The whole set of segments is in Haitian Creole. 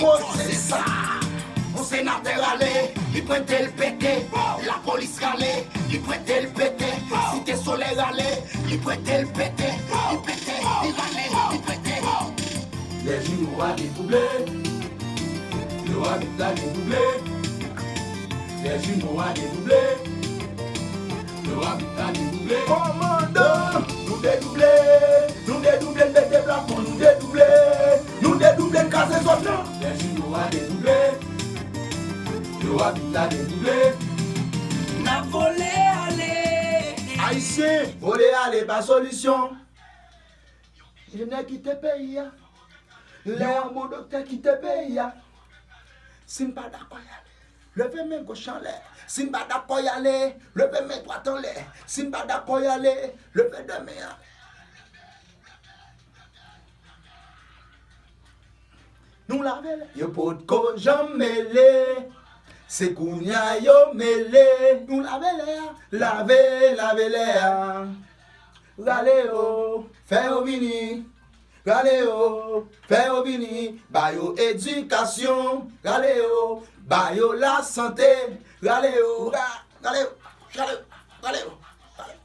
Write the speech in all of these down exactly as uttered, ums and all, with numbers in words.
Koze sa! Yon senatè rale, li prete l pete. Lapolis rale, li prete l pete. Site Solèy rale, li prete l pete. Li pete, li rale, li prete. Lè jimo a dedouble, lè wabit la dedouble. Lè jimo a dedouble, lè wabit la dedouble. Kòmandan! Nou dedouble, nou dedouble, n pete plafon, nou dedouble. Nou dedouble, n kraze zòn nan. Lè jimo a dedouble, lè wabit la dedouble. N ap vole ale. Ayisyen, vole ale pa solisyon. Jenè kite peyi a. Lè yon bon doktè kite peyi a. Si n pa dakò y ale, leve men goch anlè. Si n pa dakò y ale, leve men dwat anlè. Si n pa dakò y ale, leve de men an. Nou lave lè. Yo potko janm mele. Se kounya yo mele. Nou lave lè a. Lave, lave lè a. Rale yo, fè yo vini. Rale yo, fè yo vini. Ba yo edikasyon. Rale yo, ba yo lasante. Rale yo, ra-, rale yo, rale yo, rale yo, rale yo.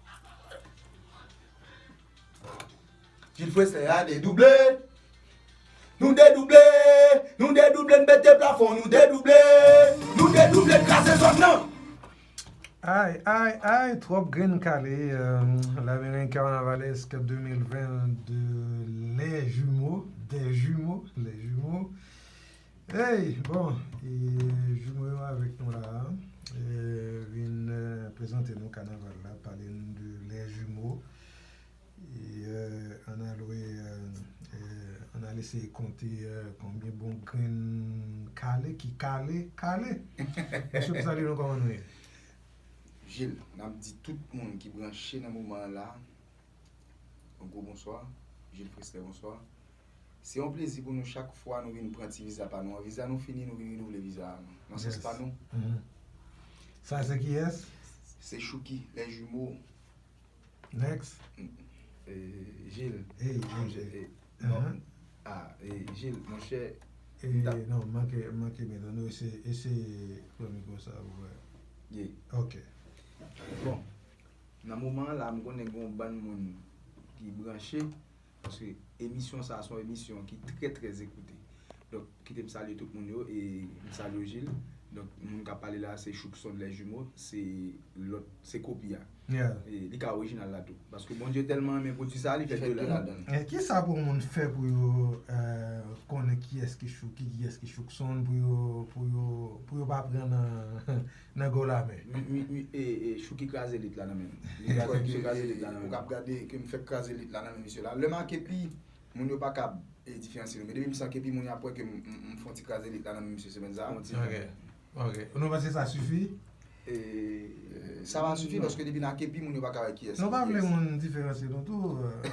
Jil Frestè a dedouble. Nou dedouble, nou dedouble, n pete plafon, nou dedouble. Nou dedouble, n kraze zòn nan. Ay, ay, ay, twòp grenn kale, euh, Lameren Carnavalesque deux mille vingt-deux, les jumeaux, des jumeaux, les jumeaux. Hey, bon, e, jimo yo avèk nou la, e, vin, euh, prezante nou kanaval la, pale nou de les jumeaux. E, euh, ann al wè, euh, euh, ann al eseye konte, euh, konbyen bon grenn kale ki kale, kale. Mesye, m salye nou, kòman nou ye? Jil, n ap di tout moun ki branche nan moman an la, yon gwo bonswa. Jil Frestè, bonswa. Se yon plezi pou nou chak fwa nou vin pran ti viza pa nou an. Viza nou fini, nou vin renouvle viza a nou. Nan sans pa nou. Sa se kiyès? Se Chouki, les jumeaux. Next. E, Jil. Hey, hey, monchè, hey. E, bon. Ah, e, Jil, monchè. E, non, manke, manke mete nou, ese, ese pran mikwo sa pou wè. Yeah. Ok. Bon, nan moman an la, m konnen gen yon bann moun ki branche, paske emisyon sa a se yon emisyon ki trè, trè ekoute. Donk, kite m salye tout moun yo, e m salye w, Jil. Donk, moun k ap pale la, se Choukson, les jumeaux, se lòt, se kopi a. Yeah. E li ka orijinal la tou. Paske Bondye tèlman renmen pwodui sa, li fè de ladan l. E kisa pou moun fè pou yo, euh, konnen kiyès ki Chouki, kiyès ki Choukson, pou yo, pou yo, pou yo pa pran nan, nan gòl a men? Mi, mi, mi, e, e, Chouki kraze lit la nan men m. Li kraze, misye kraze lit la nan men m. Ou k ap gade ke m fèk kraze lit la nan men misye la. Lè m a kepi, moun yo pa ka, e, diferansye nou. Men depi m san kepi, moun yo ap wè ke m, m, m fè yon ti kraze lit la nan men misye semèn sa a. Ok. Ok. Nou panse sa sifi? E, sa va sifi paske depi n a kepi, moun yo pa ka wè kiyès ki kiyès. Nou pa vle moun diferansye nou tou, euh,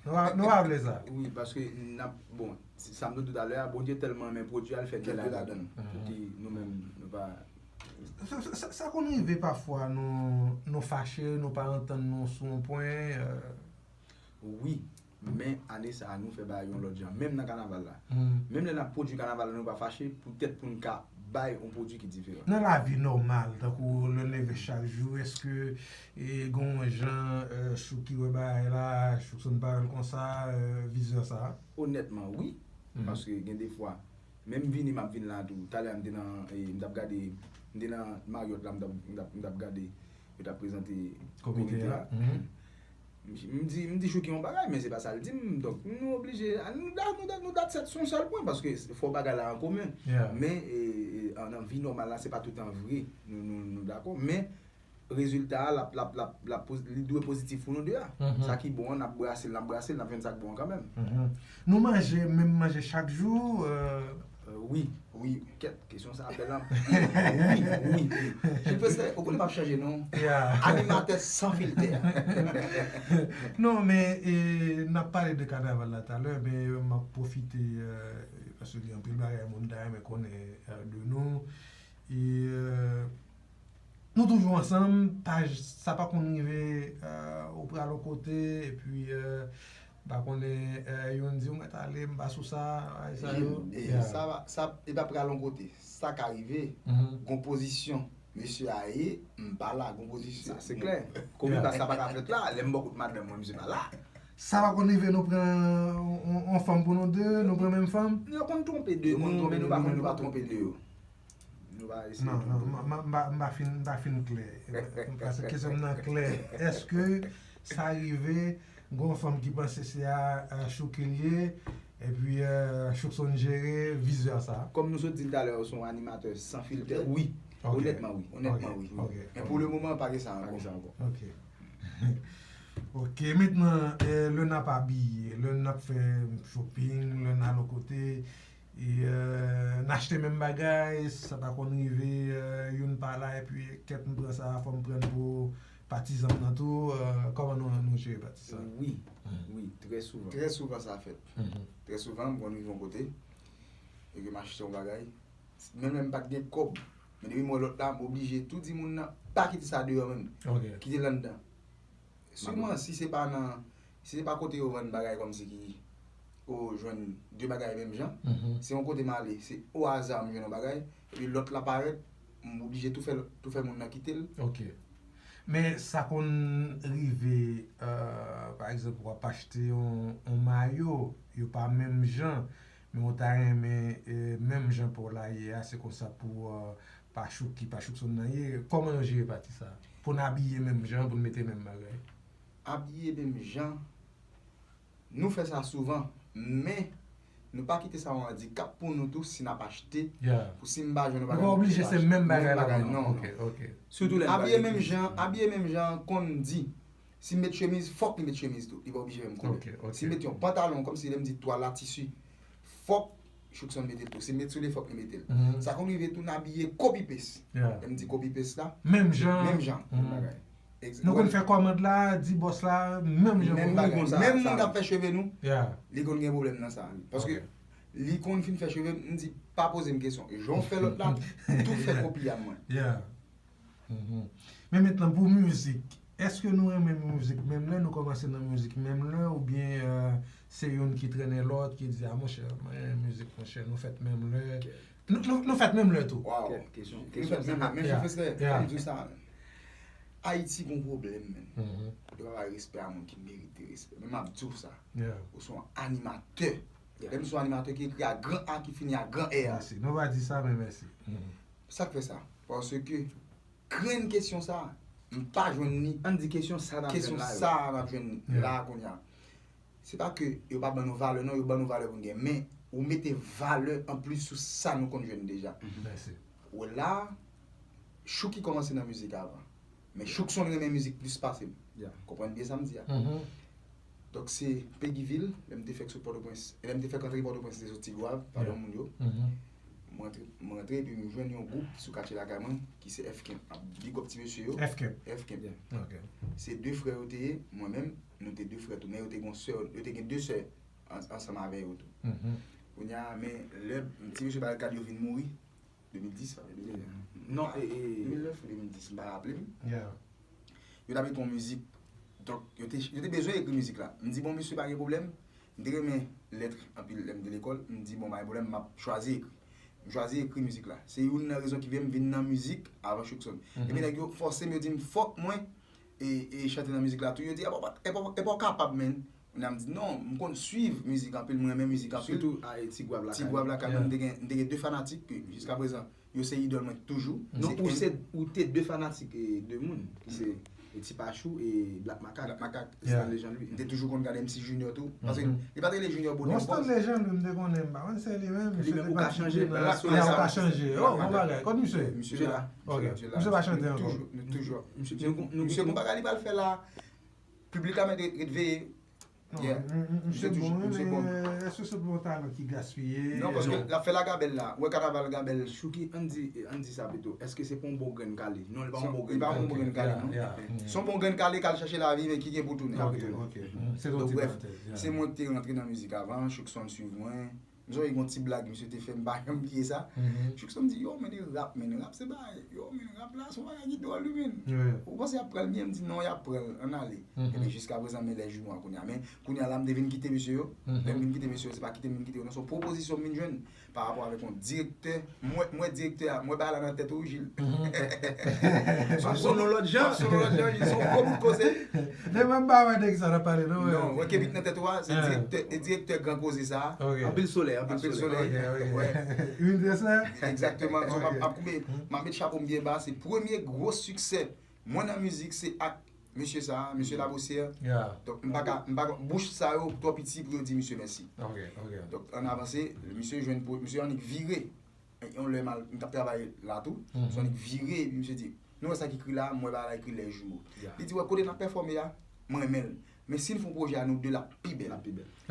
nou pa, nou pa vle sa. Wi, paske n ap, bon, sa m te di w talè a, Bondye tèlman renmen pwodui a, l fè de ladan l. Pou ki nou menm, nou pa Sa, sa, sa, sa konn rive pafwa nou, nou fache, nou pa antann nou sou yon pwen, euh. Wi, men ane sa a, nou fè bagay yon lòt jan. Menm nan kanaval la. Menm lè n ap pwodui kanaval la, nou pa fache, poutèt pou n ka bay yon pwodui ki diferan. Nan lavi nòmal, tankou lè n leve chak jou, èske, e, gen yon jan, euh, Chouki wè bagay la, Choukson pa wè l konsa, euh, vice versa? Onètman, wi. Paske gen de fwa, menm vini, m ap vin la tou. Talè a, m te nan, e, m t ap gade, m te nan Marriott la, m t ap, m t ap, m t ap gade, yo t ap prezante komite a. M, m di, m di Chouki yon bagay, men se pa sa l di m. Donk, nou oblije, a, nou da-, nou da-, nou dat tèt sou yon sèl pwen, paske fò bagay la an komen. Men, e, e, an, nan vi nòmal la, se pa toutan vre. Nou, nou, nou dakò. Men, rezilta a, l ap, l ap, l ap, l ap poz-, li dwe pozitif pou nou de a. Sa ki bon an, n ap brase l, n ap brase l, n ap jwenn sa k bon an kanmenm. Nou manje menm manje chak jou, euh? Euh, wi, wi. Kèt, kesyon sa a bèl anpil. Wi, wi, wi. Jil Frestè, ou konnen m ap chanje non. Animatè san filtè. Non, men, e, n ap pale de kanaval la talè, men, euh, m ap pwofite, euh, paske gen anpil bagay moun ta renmen konnen, euh, de nou. E, euh, nou toujou ansanm, pa j-, sa pa konn rive, euh, ou pral yon kote, epi, euh, M pa konnen, eh, youn di, "Ou mèt ale, m pa sou sa, bagay sa yo." E sa, sa, e pa pral yon kote. Sa ka rive, gon pozisyon mesye a ye, m pa la, gon pozisyon. Sa, se klè. Komi pa sa pa ka fèt la, lè m bò kout madanm mwen, misye pa la. Sa pa konn rive nou pran yon, yon fanm pou nou de, nou pran menm fanm? Nou konn twonpe de nou, men nou pa twonpe de yo. Nou pa eseye. Non, non, m pa fin, m pa fin klè. Paske kesyon m nan klè. Èske sa rive, gon fanm ki panse se a, a Chouki l ye, epi, eh, Choukson jere, vis vèsa? Kòm nou sot di l talè, ou se yon animatè san filtè, wi. Onètman, wi. Onètman, wi. Men pou le moman, pa gen sa ankò. Ok. Ok, mentnan, eh, lè n ap abiye, lè n ap fè shopping, lè n al yon kote, e, eh, n achte menm bagay, sa pa konn rive, eh, youn pa la, epi kèt m pran sa, fò m pran l pou patizan m nan tou, eh, kòman nou, nou jere pati sa? Wi, wi, trè souvan. Trè souvan sa fèt. Trè souvan, m konn rive yon kote, e ke m achte yon bagay, menm lè m pa t gen kòb, men depi m wè lòt la, m oblije tou di moun nan, pa kite sa deyò menm. Kite l anndan. Sèlman si se pa nan, si se pa kote yo vann bagay kòmsi ki, ou jwenn de bagay menm jan, se yon kote m ale, se o aza m jwenn yon bagay, epi lòt la parèt, m oblije tou fè, tou fè moun nan kite l. Ok. Men sa konn rive, eh, pa egzanp, w ap achte yon, yon mayo, yo pa menm jan, men ou ta renmen, eh, menm jan pa w la ye a, se konsa pou, eh, pa Chouki, pa Choukson nan ye. Kòman yo jere pati sa? Pou n abiye menm jan, pou n mete menm bagay. Abiye menm jan, nou fè sa souvan, men nou pa kite sa yon andikap pou nou tou si n ap achte, pou si m pa jwenn yon bagay. Nou pa oblije se menm bagay la pou nou. Ok, ok. Sitou lè n abiye menm jan, abiye menm jan konn di, si m met chemiz, fòk li met chemiz tou. Li pa oblije fè m koulè. Si m met yon pantalon, kòmsi lè m di twal la, tisi, fòk Choukson mete l tou. Si m met soulye, fòk li mete l. Sa konn rive tou n abiye copy paste. Lè m di copy paste la, menm jan. Menm jan, menm bagay. Nou konn fè kòmand la, di bòs la, menm jan. Menm bagay. Menm moun k ap fè cheve nou, li konn gen pwoblèm nan sa. Paske li konn fin fè cheve m, m di, pa poze m kesyon. Jan w fè lòt la, tou fè kopi a mwen. Men mentnan, pou mizik, èske nou renmen mizik menm lè, nou kòmanse nan mizik menm lè, oubyen, eh, se youn ki trennen lòt, ki di, "A, monchè, mwen renmen mizik, monchè, nou fèt menm lè." Nou, nou, nou fèt menm lè tou. Waw. Kesyon, kesyon, men, men, men, Jefferson, fò m di w sa, Ayiti gon pwoblèm, men. Yo pa bay respè a moun ki merite respè. Men m ap di w sa. Ou se yon animatè. Lè m se yon animatè ki ekri a gran A, ki fini a gran R. Mèsi. Nou pa di sa, men mèsi. Sa k fè sa? Paske grenn kesyon sa, m pa jwenn li. Ann di kesyon sa n ap jwenn la. Kesyon sa n ap jwenn la kounye a. Se pa ke yo pa ban nou valè, non, yo ban nou valè pou n gen. Men, ou mete valè anplis sou sa nou konn jwenn deja. Mèsi. Ou wè la, Chouki kòmanse nan mizik avan. Men Choukson renmen mizik plis pase m. Konprann byen sa m di a. Donk se Peguy Ville, lè m te fèk sot Pòtoprens, lè m te fèk antre Pòtoprens, m te sot Tigwav, padon moun yo. M rantre, m rantre epi m jwenn yon gwoup sou katye lakay mwen ki se F Camp. Big up ti mesye yo. F Camp. F Camp. Se de frè yo te ye, mwen menm, nou te de frè tou, men yo te gen sè, yo te gen de sè an-, ansanm avè yo tou. Kounye a, men lè ti mesye Barikad yo vin mouri, de mil dis, sa vle di, non, e, e, de mil nèf ou de mil dis, m pa raple m. Yo t ap ekri yon mizik. Donk, yo te, yo te bezwen ekri mizik la. M di, "Bon, mesye, pa gen pwoblèm." M te renmen lèt anpil lè m te lekòl. M di, "Bon, pa gen pwoblèm, m ap chwazi ekri." M chwazi ekri mizik la. Se youn nan rezon ki fè m vin nan mizik avan Choukson. Epi nèg yo fòse m, yo di m, "Fòk mwen e, e chante nan mizik la tou." Yo di, "Epa, epa, epa w kapab, menn." Kounye a m di, "Non, m konn swiv mizik anpil, m renmen mizik anpil." Sitou a, e, Ti Gwav lakay. Ti Gwav lakay mwen, m te gen, m te gen de fanatik ke jiska prezan, yo se idòl mwen toujou. Non, ou se, ou te de fanatik, e, de moun, ki se, e, Ti Pachou e Black Makak. Black Makak. Stanley Jean Louis. M te toujou konn gade M C Junior tou. Paske li pa t rele Junior Bonè. Bon, Stanley Jean Louis, m te konnen, m pa konn se li menm. Li menm ou ka chanje, men la, ou ka chanje. Oh, bon bagay. Kot misye? Misye la. Ok. Misye pa chante ankò. Toujou, toujou. Misye, misye gon bagay li pral fè la. Piblik la mèt ret, ret veye. Non, misye bon, men èske se bon talan ki gaspiye? Non, paske l ap fè la gabèl la. Ou wè kanaval gabèl. Chouki, ann di, ann di sa pito. Èske se pa yon bon grenn kale? Non, li pa yon bon grenn kale. Li pa yon bon grenn kale, non. Se yon bon grenn kale k al chache lavi, men ki gen pou tounen. Ok, ok. Donk, brèf, se mwen ki te rantre nan mizik avan, Choukson swiv mwen. M sonje gen yon ti blag misye te fè, m pa janm bliye sa. Chouk sa m di, yo, men de rap, men rap se bagay, yo, men rap la se yon bagay ki dwòl wi, men. Ou panse y ap pran l byen? M di, non, y ap pran l, ann ale. Ebyen, jiskaprezan, men lè jou nwa kounye a. Men kounye a la, m te vin kite mesye yo. Lè m vin kite mesye yo, se pa kite m vin kite yo, non, se yon pwopozisyon m vin jwenn pa rapò avèk yon direktè. M wè, m wè direktè a, m wè bagay la nan tèt ou, Jil. M ap solo lòt jan. M ap solo lòt jan, Jil. Se yon gwo bout koze. Demen m pa wè nèg sa nan pale, non. Non, wè kebit nan tèt ou a, se direktè, e direktè gran koze sa. Anpil solèy, anpil solèy. Huile de sè. Egzakteman. So, m ap, m ap koube, m ap met chapo m byen ba. Se premye gwo siksè mwen nan mizik, se ak mesye sa, mesye Labossière. Donk, m pa ka, m pa ka, bouch sa yo twò piti pou yo di misye mèsi. Donk, ann avanse, misye jwenn, misye annik vire. Yon lè m al, m t ap travay la tou, misye annik vire, epi misye di, nou wè sa ki ekri la, m wè bagay la ekri Les Jumeaux. Li di, wè, kote n ap pèfòme a, mwen renmen l. Men si n fè yon pwojè a nou de, l ap pi bèl.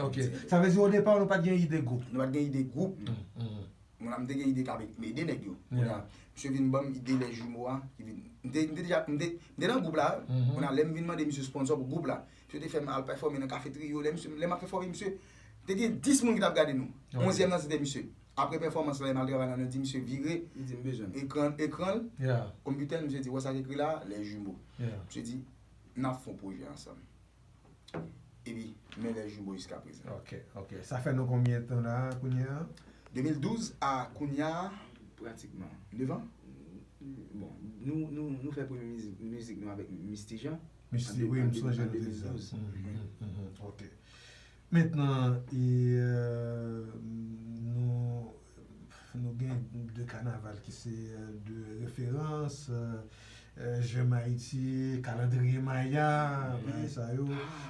Ok. Sa vle di, o depa, nou pa t gen ide gwoup. Nou pa t gen ide gwoup. Mwen, m te gen ide k ap ede nèg yo. Kounye a, misye vin ban m ide Les Jumeaux a, ki vin, m te, m te deja, m te, m te nan gwoup la. Kounye a, lè m vin mande misye sponsò pou gwoup la, misye te fè m al pèfòme nan Café Trio. Lè misye, lè m ap pèfòme, misye, te gen dis moun ki t ap gade nou. Onzyèm nan, se te misye. Apre pèfòmans lan, lè m al travay la, nou di misye vire ekran, ekran l, konpitè l, misye di, wè sa k ekri la, Les Jumeaux. Misye di, n ap fè yon pwojè ansanm. Epi, men Les Jumeaux jiskaprezan. Ok, ok. Sa fè nou konbyen tan la, kounye a? De mil douz a kounye a, pratikman nevan. Bon, nou, nou, nou fè premye mizik, mizik nou avèk Misty Jean. Misty, wi, m sonje nou te di sa. Ok. Mentnan, e, euh, nou, nou gen de kanaval ki se, euh, de referans, euh, euh, J'aime Haïti, Kalandriye Maya, bagay sa yo.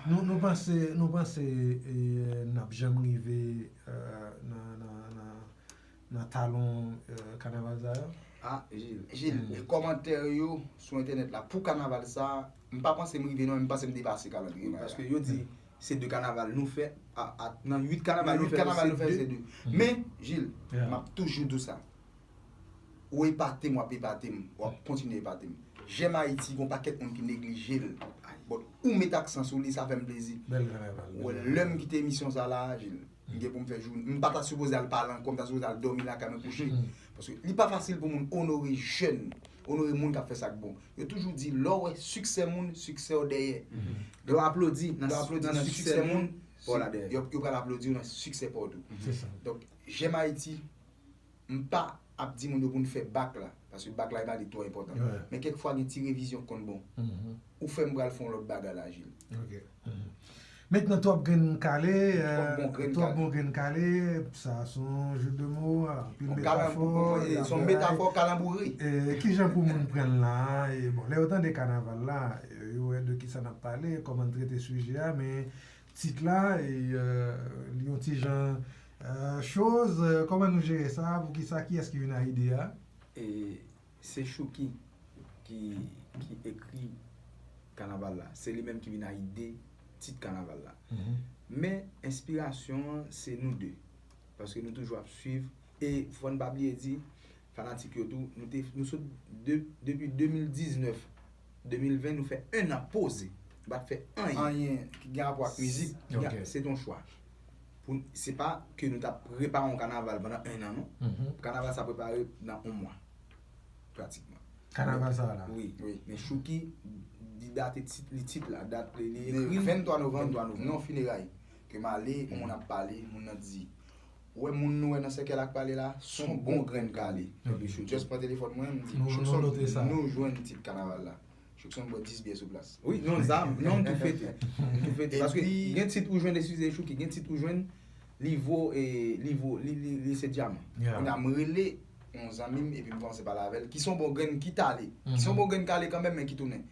Nou, nou panse, nou panse, e, n ap janm rive, euh, nan, nan, nan, nan talon, euh, kanaval sa yo? Ah, Jil, Jil, kòmantè yo sou entènèt la pou kanaval sa, m pa panse m rive non, men m panse m depase Kalandriye Maya. Paske yo di, se de kanaval nou fè, a, a, nan uit kanaval nou fè, se de. Men, Jil, m ap toujou di w sa. Ou epate m, w ap epate m, w ap kontinye epate m. J'aime Haïti, gon pakèt moun ki neglije l. But ou met aksan sou li, sa fè m plezi. Bèl kanaval. Ou wè, lè m kite emisyon sa la, Jil, m gen pou m fè jou, m pa ta sipoze al pale ankò, m ta sipoze al dòmi lakay mwen kouche. Paske li pa fasil pou moun onore jèn, onore moun k ap fè sa k bon. Yo toujou di, lè w wè siksè moun, siksè w dèyè. Lè w aplodi nan, lè w aplodi nan siksè moun, yo, yo pral aplodi w nan siksè pa w tou. Donk, J'aime Haïti, m pa ap di moun yo pou n fè bak la, paske bak la, li pa li twò enpòtan. Men kèk fwa, gen ti revizyon k konn bon. Ou fè m pral fè yon lòt bagay la, Jil. Ok. Mentnan, twòp grenn kale, twòp bon grenn kale, sa se yon jeu de mots, anpil metafò, se yon metafò kalanboure. E, kijan pou moun pran l la? E, bon, lè yo tande kanaval la, e, yo wè de kisa n ap pale, kòman n trete sijè a, men tit la, e, euh, li yon ti jan, euh, choz, euh, kòman nou jere sa, poukisa, kiyès ki vin ak ide a? E, se Chouki ki, ki ekri kanaval la. Se li menm ki vin ak ide tit kanaval la. Men, enspirasyon an, se nou de. Paske nou toujou ap swiv. E fò n pa bliye di, fanatik yo tou, nou te, nou sot de, depi de mil diznèf, de mil ven, nou fè en an poze. Nou pa t fè anyen. Anyen ki gen rapò ak mizik. Se te yon chwa. Pou, se pa ke nou t ap prepare yon kanaval pandan en an, non. Kanaval sa prepare nan yon mwa, pratikman. Kanaval sa la? Wi, wi. Men Chouki, li date tit, li tit la, dat, li, li ekri l ventwa novanm, ventwa novanm, nan fineray. Ke m ale, yon moun ap pale, moun nan di, ou wè moun nou wè nan sèkèy la k pale la, se yon bon grenn kale. Epi Chouki just pran telefòn mwen, m di, Chouki, nou jwenn tit kanaval la. Chouki, m bwè dis byè sou plas. Wi, non, sa, non, m tou fete. M tou fete. Paske gen tit ou jwenn, eskize Chouki, gen tit ou jwenn, li vo, e, li vo, li, li, li se dyaman. Kounye a, m rele yon zanmi m, epi m kòmanse pale avè l, ki se yon bon grenn ki t ale. Ki se yon bon grenn kale kanmenm, men ki tounen.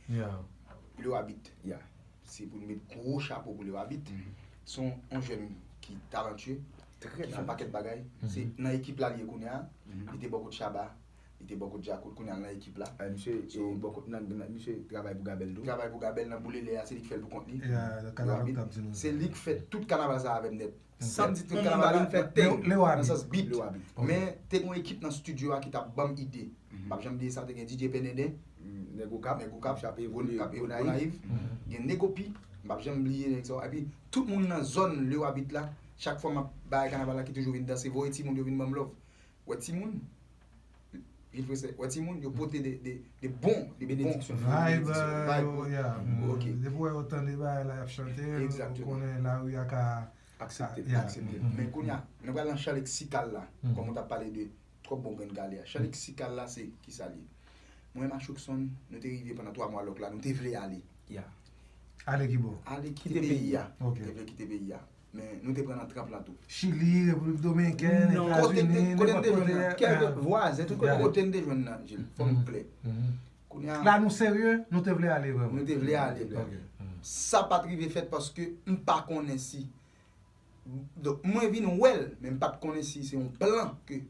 Leo Abit. Se pou n met gwo chapo pou Leo Abit. Se yon, yon jèn ki talantye, ki fè yon pakèt bagay. Se nan ekip la li ye kounye a. Li te bò kot Shabba, li te bò kot Djakout, kounye a l nan ekip la. Misye, e, bò kot nan, nan, misye travay pou Gabel tou. Travay pou Gabel nan boule lè a, se li ki fè l pou kont li. Leo Abit. Se li ki fè tout kanaval sa avè m nèt. San m di tout kanaval la, mwen te nan sans beat. Men te gen yon ekip nan estidyo a ki t ap ban m ide. M p ap janm bliye sa, te gen D J Pendenden, Nèg Okap, Nèg Okap, k ap evolye, k ap evolye Gonayiv. Gen Nèg Opi, m p ap janm bliye nèg sa yo. Epi tout moun nan zòn Leo Abit la, chak fwa m ap bay kanaval la ki toujou vin danse, voye timoun yo vin ban m love. Wè timoun, Gilles Fresse, wè timoun, yo pote de, de, de bon, de bon Benediksyon. Vibe, benediksyon, euh, vibe yo, pou- yeah. pou- ok. Depi wè yo tande bagay la y ap chante, yo Exactement. Konnen lari a ka Aksepte. Yeah. Aksepte. Mhm. Men kounye a, nou pral nan chan leksikal la, Mhm. kòm ou t ap pale de twòp bon grenn kale a. Chan leksikal la, se ki sa l ye? Mwen, Machoukson, nou te rive pandan twa mwa lòk la, nou te vle ale. Ya. Ale ki bò? Ale kite Kite peyi peyi a. Ok. Te vle kite peyi a. Men nou te pran nan tranp lan tou. Chili, Repiblik Dominikèn, Non. Kote n te- Etazini, kote n nenpòt te jwenn kote. nan? Kèlke Yeah. vwazen, tout kote. Yeah. Kote n te jwenn nan, Gilles? Fò nou Mhm. klè. Mhm. Kounye a, La nou serye, nou te vle ale vrèman. Nou te vle ale. Ok. Sa pa t rive fèt paske m pa konnen si. Donk, mwen vin wè l, men m pa t konnen si se yon plan ke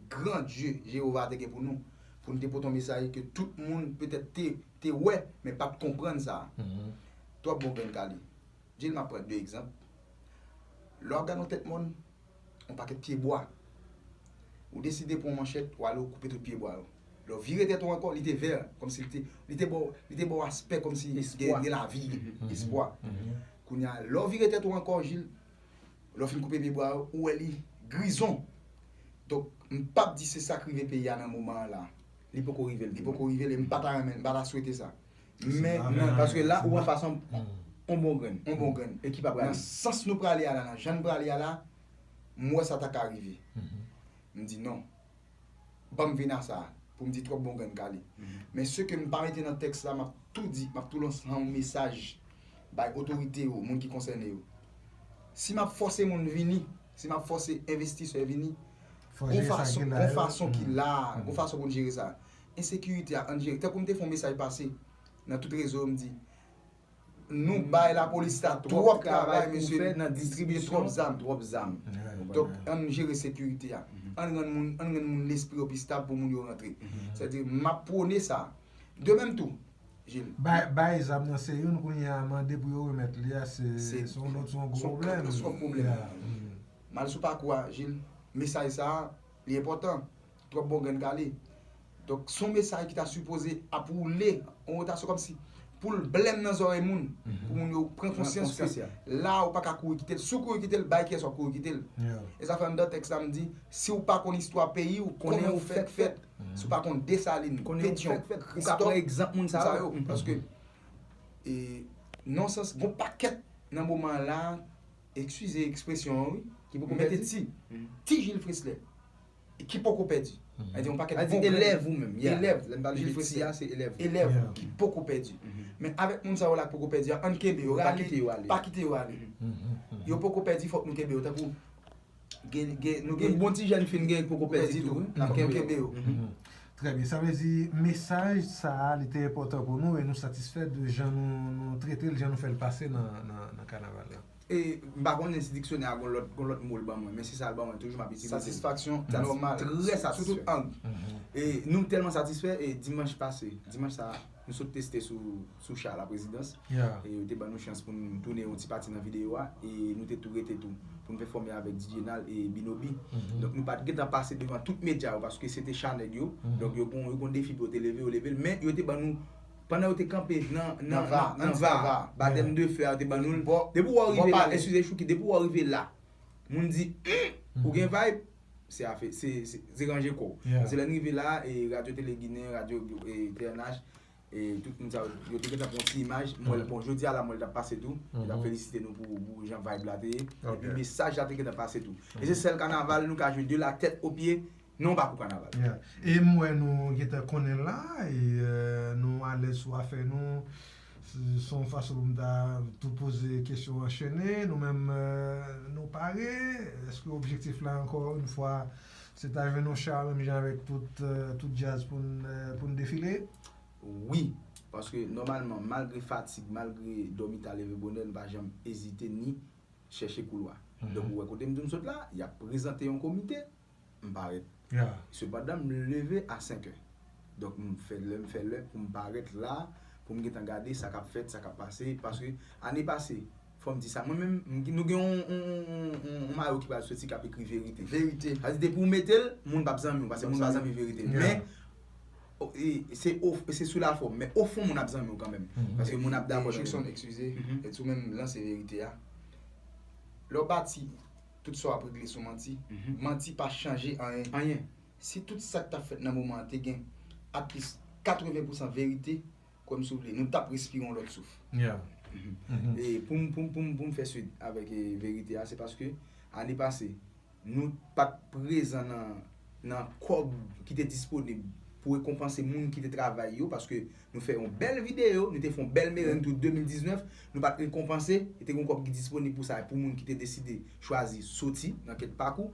Gran Dye, Jewova, te gen pou nou. Pou n te pote yon mesaj ke tout moun petèt te, te wè, men pa t konprann sa. Mhm. Twòp bon grenn kale. Gilles, m ap pran de egzanp. Lè w ap gade yon tèt mòn, yon pakèt pye bwa. Ou deside pran yon manchèt, ou ale ou koupe tout pye bwa yo. Lè w vire tèt ou ankò, li te vè, kòmsi li te, li te ba w, li te ba w aspè kòmsi Espwa. gen, gen lavi, Mhm. espwa. Mhm. Kounye a, lè w vire tèt ou ankò, Gilles, lè w fin koupe pye bwa yo, ou wè li grizon. Donk, m p ap di se sa k rive peyi a nan moman an la. Li poko rive l. Li poko rive l, e m pa ta renmen, m pa ta swete sa. Men, Ah, nan, Paske la, ou an fas on Mhm. on bon grenn. on bon grenn. Ekip ap Nan rale. sans nou prale a la, nan jan n prale a la, m wè sa ta ka rive. Mhm. M di non. Ban m vin a sa, pou m di twòp bon grenn kale. Men se ke m pa mete nan tèks la, m ap tou di, m ap tou lanse yon mesaj bay otorite yo, moun ki konsène yo. Si m ap fòse moun vini, si m ap fòse envestisè vini, Fò gon jere sa fason, ki la gon yo. fason ki Mhm. la, gon fason pou n jere sa. Ensekirite a, ann jere. Tankou m te fè yon mesaj pase nan tout rezo, m di, nou bay lapolis la twòp travay, Pou mesye, fè nan distribiye distribisyon twòp zam. Twòp zam. Yeah. Donk, ann jere sekirite a. Ann rann moun, ann rann moun lespri yo pi stab pou moun yo rantre. Mhm. Sètadi, m ap pwone sa. De menm tou, Gilles. Bay, bay zam nan se youn kounye a mande pou yo remèt li a se Se- se yon lòt, se yon gwo se yon pwoblèm. katastwòf pwoblèm. Yeah. Mm. M al sou pakou a, Gilles. Mesaj sa a, li enpòtan. Twòp bon grenn kale. Donk, se yon mesaj ki ta sipoze ap woule, yon wotasyon kòmsi, pou l blèm nan zòrèy moun, Mhm. pou moun yo pran konsyans Konsyans, ke ya. la ou pa ka kouri kite l. Si w kouri kite l, bay kiyès w ap kouri kite l. Yeah. E sa fè anndan tèks la m di, si w pa konn istwa peyi w, Konnen kòman ou w fèk fèk fèt, fèt. si w pa konn Desalin, Konnen ou Petyon, fèk fèt. Ou ka Kristòf, pran egzanp moun sa yo. Paske, e, nan sans, gon pakèt nan moman an la, eskize ekspresyon an, wi, Ki poko mete pèdi. ti, Mhm. ti Gilles Fresse, ki poko pèdi. Mhm. Sa di yon pakèt Sa di bon grenn. Elèv ou menm. Yeah. Elèv. Lè n pale de Gilles ti Fresse, a, se elèv. Elèv Yeah. ki poko pèdi. Mhm. Men avèk moun sa yo la ki poko pèdi a, ann kenbe yo, Pa rale, kite yo ale. Pa kite yo ale. Mhm. Mhm. Yo poko pèdi, fòk nou kenbe yo. Tankou, gen, gen, nou Gen gen bon ti jèn fin gen poko pèdi tou, wi. N ap kenbe yo. Mhm. Trè byen. Sa vle di, mesaj sa a, li te enpòtan pou nou e nou satisfè de jan nou, nou trete l, jan nou fè l pase nan, nan, nan kanaval la. E m pa konnen si diksyonè a gon lòt, gon lòt mo l ban mwen, men se sa l ban mwen toujou m ap itilize. Satisfaksyon Satis- nòmal. Trè satisfè. Sou tout ang. Mhm. E nou tèlman satisfè, e dimanch pase, dimanch sa, nou sot teste sou, sou cha la prezidans. Yeah. E yo te ban nou chans pou nou tounen yon ti pati nan videyo a, e nou te tou rete tou, pou nou pèfòme avèk D J Nal e Binobi. Mhm. Donk nou pa t gentan pase devan tout medya yo, paske se te cha nèg yo. Mhm. Donk yo gon, yo gon defi pou yo te leve, yo leve l, men yo te ban nou, pandan yo te kanpe nan, nan, Nan va, nan, nan anti va, va. Batèm de fè a, yo te ban nou l. Bò- Depi w bò rive la, palè. eskize Chouki, depi w rive la, moun di, "Hmm, ou gen vibe," se afè, se, se, se ranje kò w. Yeah. Paske lè n rive la, e Radyo Tele Ginen, Radyo, e T N H, e tout moun sa yo, yo te gentan pran ti imaj. Mwen, Mhm. Bon, jodi a la, mwen, l t ap pase tou. Yo t ap Mhm. felisite nou pou, pou jan vibe la te ye. Ok. Epi mesaj la te gentan pase tou. E se sèl kanaval nou ka jwe de la tèt o pye, non pa pou kanaval. Yeah. E m wè nou gentan konnen la, e euh, nou alèz sou afè nou. Se se yon fason pou m ta tou poze kesyon anchene. Nou menm, euh, nou pare? Èske objektif la, ankò yon fwa, se ta jwenn yon cha menm jan avèk tout, euh, tout djaz pou n, euh, pou n defile? Wi, paske nòmalman, malgre fatig, malgre dòmi ta, leve bonè, nou pa janm ezite ni chèche koulwa. Mhm. Donk, ou wè kote m di w m sot la, y ap prezante yon komite, m parèt. Yeah. Sepandan, m leve a senk è. Donk, m fè lè, m fè lè pou m parèt la, pou m gentan gade sa k ap fèt, sa k ap pase. Paske, ane pase, fò m di sa, mwen menm, m gen, nou gen yon, yon, yon, yon, yon mayo ki pral soti k ap ekri verite. Verite. Sa di, depi w mete l, moun p ap zanmi w, paske moun pa zanmi verite. Yeah. Men, o- e, se o- se sou la fòm, men o fon, moun ap zanmi w kanmenm. Mhm. Paske moun ap dakò nan Jukson, yo. eskize, Mhm. e tou menm lanse verite a. Lè w pati, Tout sa w ap regle sou manti. Manti pa chanje anyen. Anyen. Si tout sa k t ap fèt nan moman an te gen at least katreven pousan verite, kwè m si w vle, nou t ap respire yon lòt souf. Yeah. Mhm. Mhm. E pou m, pou m, pou m, pou m fè swit avèk, e, verite a, se paske ane pase, nou pa t prezan nan, nan kòb ki te disponib pou rekonpanse moun ki te travay yo, paske nou fè yon bèl videyo, nou te fè yon bèl mereng tou de mil diznèf, nou pa t rekonpanse, e te gen yon kòb ki disponib pou sa, pou moun ki te deside chwazi soti nan kèk pakou,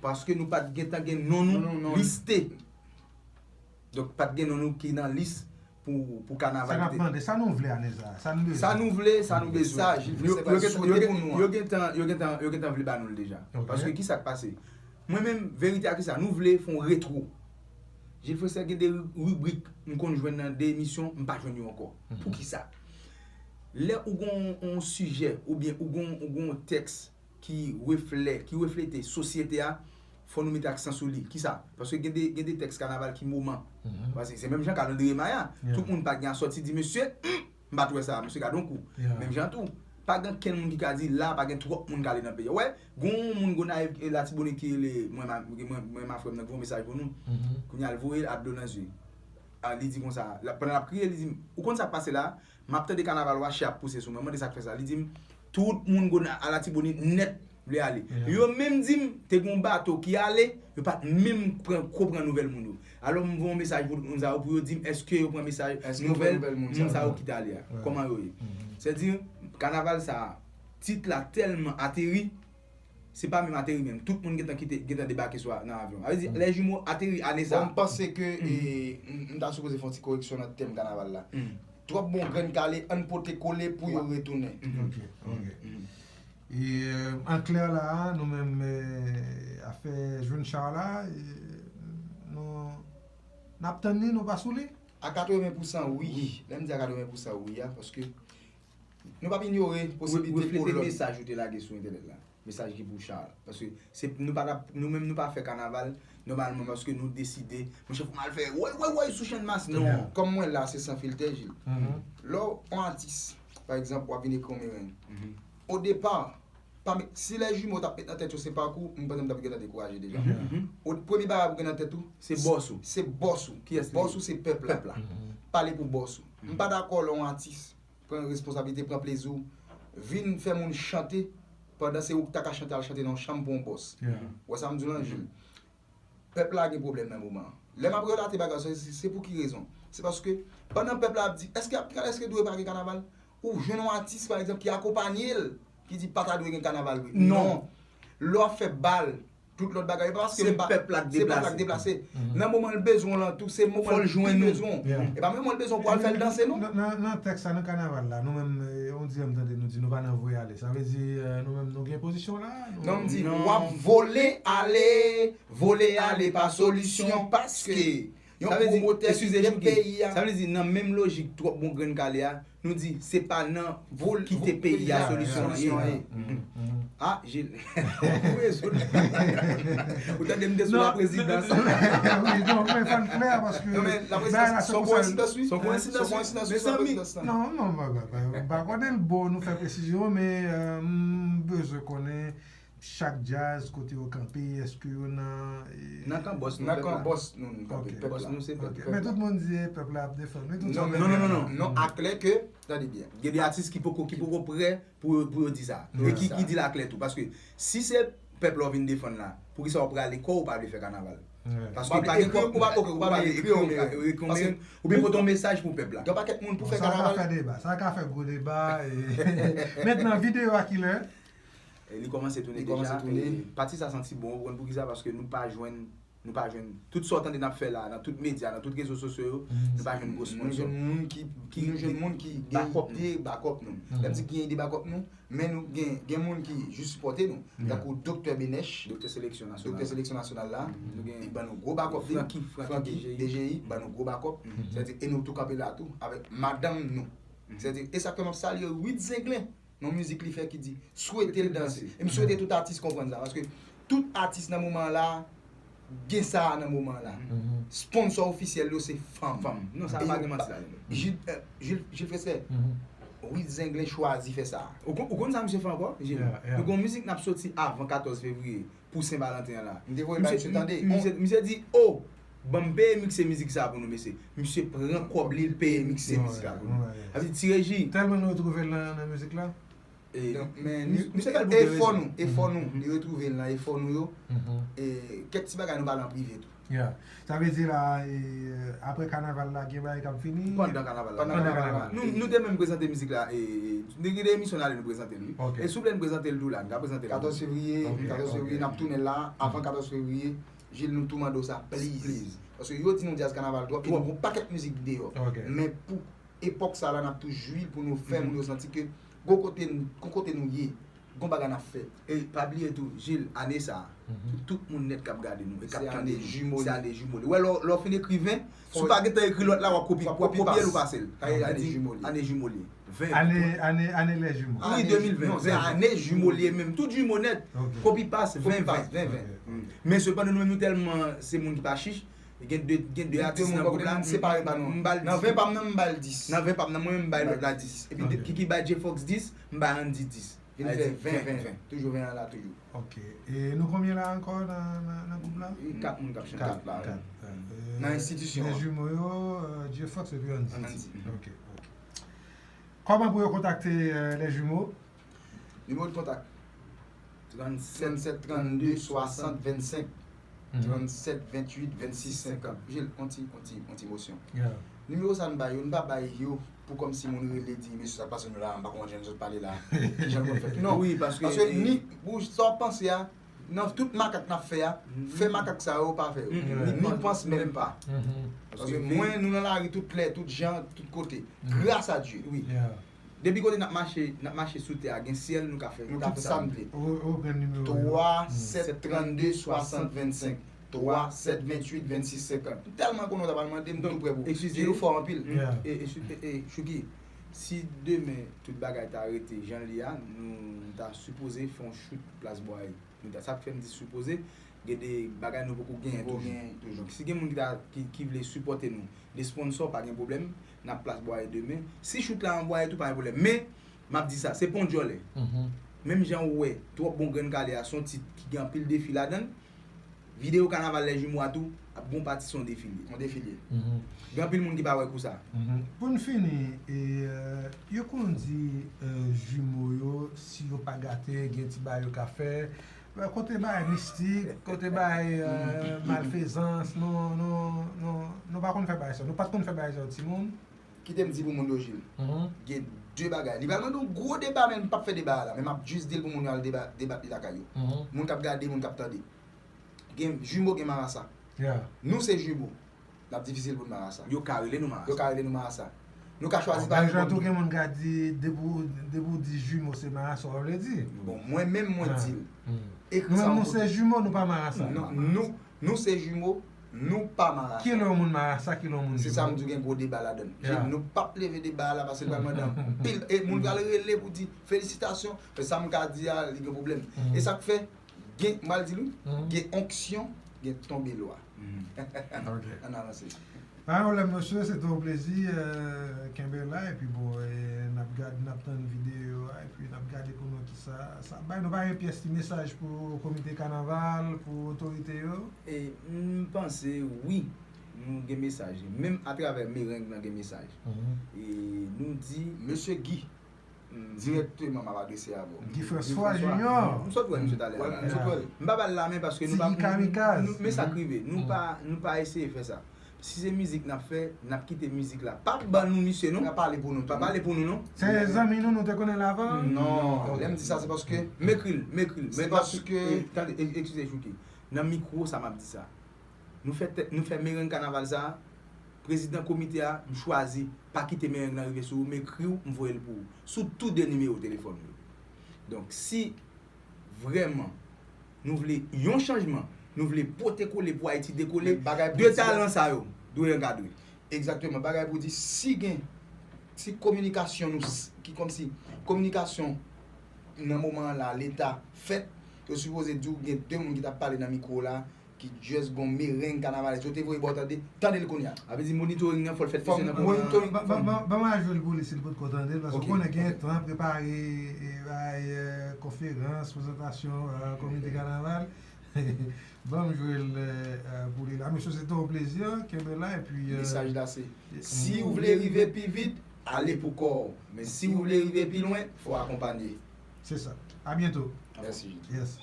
paske nou pa t gentan gen non nou liste. Donk, pa t gen non nou ki nan lis pou, pou kanaval. Sa n ap mande, sa nou vle ane sa? Sa nou bezwen? Sa nou vle, sa nou bezwen. Sa, Jil Fresè pral swete pou nou an. Yo gentan, yo gentan, yo gentan vle ba nou l deja. Ok. Paske ki sa k pase? Mwen menm, verite a ki sa? Nou vle fè yon retwo. Jil Fresè gen de ri-, ribrik m konn jwenn nan de emisyon, m pa jwenn yo ankò. Poukisa? Lè ou gon yon sijè, oubyen ou gon, ou gon yon tèks ki reflè, ki reflete sosyete a, fò nou mete aksan sou li. Kisa? Paske gen de, gen de tèks kanaval ki moman. Paske se menm jan kalandriye Maya. Tout moun pa gen a sòti di, "Mesye, m pa t wè sa, mesye, gade yon kou." Menm jan tou, pa gen kenn moun ki ka di, "La, pa gen twòp moun k ale nan peyi a." Wè, gon moun Gonayiv, e, Latibonit ki rele, mwen, ma, mwen, mwen, ma frè m nan, ki voye mesaj pou nou. Kounye a, l voye l ap dlo nan zye. A, li di konsa, la, pandan l ap kriye, li di, "Ou konn sa k pase la?" M ap tande kanaval Wache ap pouse sou mwen. Mande sa k fè sa. Li di m, tout moun Gona-, a Latibonit nèt vle ale. Yo menm di m, te gen yon bato ki ale, yo pa t menm pran, ko pran nouvèl moun yo. Alò, m voye yon mesaj pou tout moun sa yo, pou yo di m, èske yo pran mesaj, nouvèl moun sa yo ki t ale a? Kòman yo ye? Sètadi, kanaval sa a, tit la tèlman ateri, se pa menm ateri menm. Tout moun gentan kite, gentan debake swa nan avyon. Sa vle di, Les Jumeaux ateri ane sa. Bon, m panse ke, e, m, m ta sipoze fè yon ti koreksyon nan tèm kanaval la. Twòp bon grenn kale, ann pote kole pou yo retounen. Ok, ok. E, euh, an klè la, nou menm, e, afè June Char la, e, nou, n ap tann li, nou pa sou li? A katreven pousan wi. Lè m di a katreven pousan wi a, paske nou p ap inyore posiblite pou lòt. Reflete mesaj ou te lage sou entènèt la. Mesaj ki pou Charles. Paske se, nou pa t ap, nou menm nou pa fè kanaval, nòmalman, paske nou deside, monchè, fò m al fè woy, woy, woy sou Channmas. Non. Kòm mwen la, se san filtè, Jil. Lè w yon atis, pa egzanp, w ap vin ekri yon mereng. O depa, pa met, si Les Jumeaux t ap met nan tèt yo se pakou, m panse m t ap gentan dekouraje deja. O, premye bagay pou gen nan tèt ou, se bòs ou. Se bòs ou. Kiyès li ye? Bòs ou se pèp la. Pèp la. Pale pou bòs ou. M pa dakò lè yon atis pran responsablite, pran plezi w, vin fè moun chante, pandan se ou ki ta ka chante, al chante nan yon chanm pou yon bòs. Ou wè sa m di w lan, Jil? Pèp la gen pwoblèm nan moman an. Lè m ap relate bagay sa, se, se pou ki rezon? Se paske pandan pèp la ap di, èske ap, èske dwe pa gen kanaval? Ou jwenn yon atis, pa egzanp, ki akonpanye l, ki di pa ta dwe gen kanaval vre. Non. Lè w ap fè bal, tout lòt bagay, e pa paske se pèp la k deplase. Nan moman l bezwen w lan tou, se moman l pi bezwen w. E pa menm moman l bezwen w pou al fè l danse, non. Nan, nan, nan tèks sa, nan kanaval la, nou menm, e, on dirè m tande nou di nou pa nan voye ale. Sa vle di, e, nou menm nou gen pozisyon la? Non, m di, w ap vole ale, vole ale pa solisyon, paske yon pwomotè kite peyi a. Sa vle di, nan menm lojik twòp bon grenn kale a, nou di, se pa nan kite peyi a solisyon an ye. A, Jil. Ou tande m te sou laprezidans. Wi, non, men fò n klè, paske bagay la se konsa. Se yon koyensidans, wi. Se yon koyensidans, wi. Mezanmi. Non, non, m pa konnen l bon, nou fè presizyon, men, e, m bezwen konnen chak djaz, kote yo kanpe, èske yo nan, e, nan kan bòs nou, pèp la? Nan kan bòs nou, nou kanpe, pèp la. Bòs nou se pèp la. Men tout moun di, e, pèp la ap defann. Non, non, non, non. Non, aklè ke, tande byen. Gen de atis ki poko, ki poko prè pou, pou yo di sa. E ki, ki di l aklè tou. Paske si se pèp la w vin defann la, poukisa w prale kò w pa vle fè kanaval? Paske pa gen kòb, ou pa, ok, ou pa vle ekri yon, ekri yon, oubyen pote yon mesaj pou pèp la. Gen pakèt moun pou fè kanaval. Sa ka fè deba, sa ka fè gwo deba. Mentnan, videyo a kilè? E li kòmanse tounen deja. E pati sa santi bon, ou konn poukisa? Paske nou pa jwenn, nou pa jwenn. Tout sa w tande n ap fè la, nan tout medya, nan tout rezo sosyo yo, nou pa jwenn gwo sponsò. Nou jwenn moun ki, ki, nou jwenn moun ki gen ide bakòp nou. Lè m di ki gen ide bakòp nou, men nou gen, gen moun ki jis sipòte nou. Tankou Doktè Benèch, Doktè Seleksyon Nasyonal. Doktè Seleksyon Nasyonal la, li ban nou gwo bakòp li. Francky, Francky, D J I, ban nou gwo bakòp. Sètadi, e nou tou kanpe la tou, avèk madanm nou. Sètadi, e sa ke m ap salye Wid Zenglen. Yon mizik li fè ki di, swete l danse. E m swete tout atis konprann sa, paske tout atis nan moman an la, gen sa a nan moman an la. Sponsò ofisyèl yo se fanm. Fanm. Non, sa pa gen manti ladan. Jil, e, Jil, Jil Fresè, Wid Zenglen chwazi fè sa. Ou konn sa misye fè ankò, Jil? Nou gon mizik n ap soti avan katòz fevriye pou Sen Valanten an la. M te voye bay misye tande. Misye di, o, ban m peye mikse mizik sa pou nou, mesye. Misye pran kòb li, l peye mikse mizik la pou nou. Sa vle di, Ti Reji. Tèlman nou retwouve l nan mizik la. Men, misye fè l pou de rezon. E fò nou, li retwouve l nan e fò nou yo. Kèk ti bagay nou pale an prive tou. Yeah. Sa vle di la, e, apre kanaval la, gen bagay k ap vini? Pandan kanaval la. Pandan kanaval la. Nou, nou te menm prezante mizik la, e, e, gen de emisyon n ale nou prezante l, wi. E souple n prezante l tou la, n ka prezante l. Katòz fevriye, katòz fevriye, n ap tounen la, avan katòz fevriye, Jil nou tou mande w sa, please. Paske yo di nou djaz kanaval twòp, e nou gon pakèt mizik deyò. Men pou epòk sa la, n ap tou jwi l pou nou fè moun yo santi ke gon kote, gon kote nou ye. Gon bagay n ap fè. E pa bliye tou, Jil, ane sa a, pou tout moun nèt k ap gade nou e k ap tande nou, se ane jimo li. Ou wè, lè w fin ekri ven, si w pa gentan ekri lòt la, w ap kopye l ou pase l. Ane jimo li. Ane, ane, ane lè jimo. Wi, de mil ven. Non, se ane jimo li ye menm. Tout jimo nèt. Kopi pas, ven ven. Men sepandan, nou menm nou tèlman se moun ki pa chich, gen de, gen de atis nan gwoup la, m separe ba nou. Nan ven pa m nan, m ba l dis. Nan ven pa m nan, mwen menm m bay lòt la dis. Epi Kiki bay J-Fox dis, m bay Andy dis. Vin fè ven ven ven. Toujou ven an la toujou. Ok. E nou konbyen la ankò nan, nan, nan gwoup la? Kat moun k ap chante. Kat la. Nan enstitisyon an. Lè jimo yo, J-Fox epi Andy. Andy. Ok, ok. Kòman pou yo kontakte lè jimo? Nimewo de kontak. Trannsèt, trannsèt, trannde, swasant, vennsenk. Trannsèt, venntuit, vennsis, senkant. Jil, on ti, on ti, on ti mosyon. Nimewo sa n bay yo, n pa bay yo pou kòmsi moun rele di, mesye, sa k pase nou la, m pa konprann jan zòt pale la. Kijan l konn fèt? Non. Wi, paske, paske ni, pou sa w ap panse a, nan tout makak n ap fè a, fè makak sa yo pa fè yo. Ni pans menm pa. Paske mwen, nou nan lari tout lè, tout jan, tout kote. Gras a Dye. Wi. Depi kote n ap mache, n ap mache sou tè a, gen syèl, nou ka fè tout sa nou vle. Ou, ou pran nimewo yo. Twa sèt trannde swasant vennsenk. Twa sèt venntuit vennsis senkant. M tèlman konnen w ta pral mande, m tou prè pou ou. Eskize. Jil, ou fò anpil. E, e, e, e, Chouki, si demen tout bagay ta rete jan l ye a, nou ta sipoze fè yon shoot Plas Bwaye. Nou ta, sa k fè m di sipoze, gen de bagay nou poko genyen toujou. Donk, si gen moun ki ta, ki, ki vle sipòte nou, de sponsò, pa gen pwoblèm, n ap Plas Bwaye demen. Si shoot la an Bwaye tou, pa gen pwoblèm. Men, m ap di sa, se pa yon djòlè. Menm jan ou wè, Twòp Bon Grenn Kale a, se yon tit ki gen anpil defi ladan l. Videyo kanaval Lè Jimo a tou, ap gen yon pati se yon defi li ye. Yon defi li ye. Gen anpil moun ki pa wè kou sa. Pou n fini, e, yo konn di, e, jimo yo, si yo pa gate, gen ti bagay yo ka fè. Kote bagay mistik, kote bagay, e, malfezans, nou, nou, nou, nou pa konn fè bagay sa. Nou pa t konn fè bagay sa yo timoun. Kite m di pou moun yo, Jil. Gen de bagay. Li pral mande yon gwo deba, men m p ap fè deba a la. Men m ap jis di l pou moun yo al deba, debat li lakay yo. Moun k ap gade, moun k ap tande. Gen jimo, gen marasa. Nou se jimo. L ap difisil pou n marasa. Yo ka rele nou marasa. Yo ka rele nou marasa. Nou ka chwazi pa reponn tou. Gen moun ka di, depi w, depi w di jimo, se marasa w vle di. Bon, mwen menm, mwen di l. Ekri sa yon kote. Nou menm, nou se jimo, nou pa marasa. Non, nou, nou se jimo, nou pa marasa. Kilè yon moun marasa, kilè yon moun jimo? Se sa m di w, gen gwo deba ladan l. Jil, nou p ap leve deba a la, paske l pral mande anpil. E moun pral rele pou di, felisitasyon. Men sa m ka di a, li gen pwoblèm. E sa k fè, Gen, m pral di l wi, gen onksyon, gen tonbe lwa. Ann avanse. Pa gen pwoblèm, mesye, se te yon plezi, e, kenbe la, epi bon, e, n ap gad, n ap tann videyo a, epi n ap gade pou nou kisa sa ap bay. Nou pa gen pyès ti mesaj pou komite kanaval, pou otorite yo? E, m panse wi, nou gen mesaj. Menm atravè mereng nan gen mesaj. E, nou di. Mesye Guy, Dirèkteman m ap adrese avè w. Guy François Junior. M sot wè misye talè a la. M sot wè l. M pa ba l lamen paske nou pa, nou, men sa k rive, nou pa, nou pa eseye fè sa. Si se mizik n ap fè, n ap kite mizik la. Pa ban nou misye non. Pa pale pou nou tou. Pa pale pou nou non. Se zanmi nou, nou te konnen l avan? Non. Lè m di sa, se paske. M ekri l, m ekri l. Se paske. Tande, eskize Chouki. Nan mikwo sa m ap di sa. Nou fè tèt, nou fè mereng kanaval sa a. Prezidan komite a, m chwazi pa kite mereng nan rive sou ou, m ekri w, m voye l pou ou. Sou tou de nimewo telefòn yo. Donk, si vrèman nou vle yon chanjman, nou vle pote kole pou Ayiti dekole, de talan sa yo dwe ankadre. Egzakteman. Bagay pou di, si gen, si kominikasyon nou, ki kòmsi, kominikasyon nan moman an la, leta fèt, yo sipoze di w gen de moun ki t ap pale nan mikwo la, ki just gon mereng kanavalès yo te voye ba w tande, tande l kounye a. A vle di monitoring nan fò l fèt Fò mesye nan monitoring- pwogram. Ban ban- ban- ban mwen a jwe l pou li si l pot kontan de l, paske Ok, ou konnen gen ok. tan prepare e, bay e, konferans, prezantasyon e, komite kanaval. Ban m jwe l e, e, pou li la. Mesye, se te yon plezi, kenbe la, epi e, Mesaj la se, si w vle rive pi vit, ale pou kò w. Men si w vle rive pi lwen, fò w akonpanye. Se sa. A byento. Mèsi. Yes.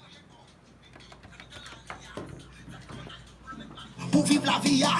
Pou viv lavi a,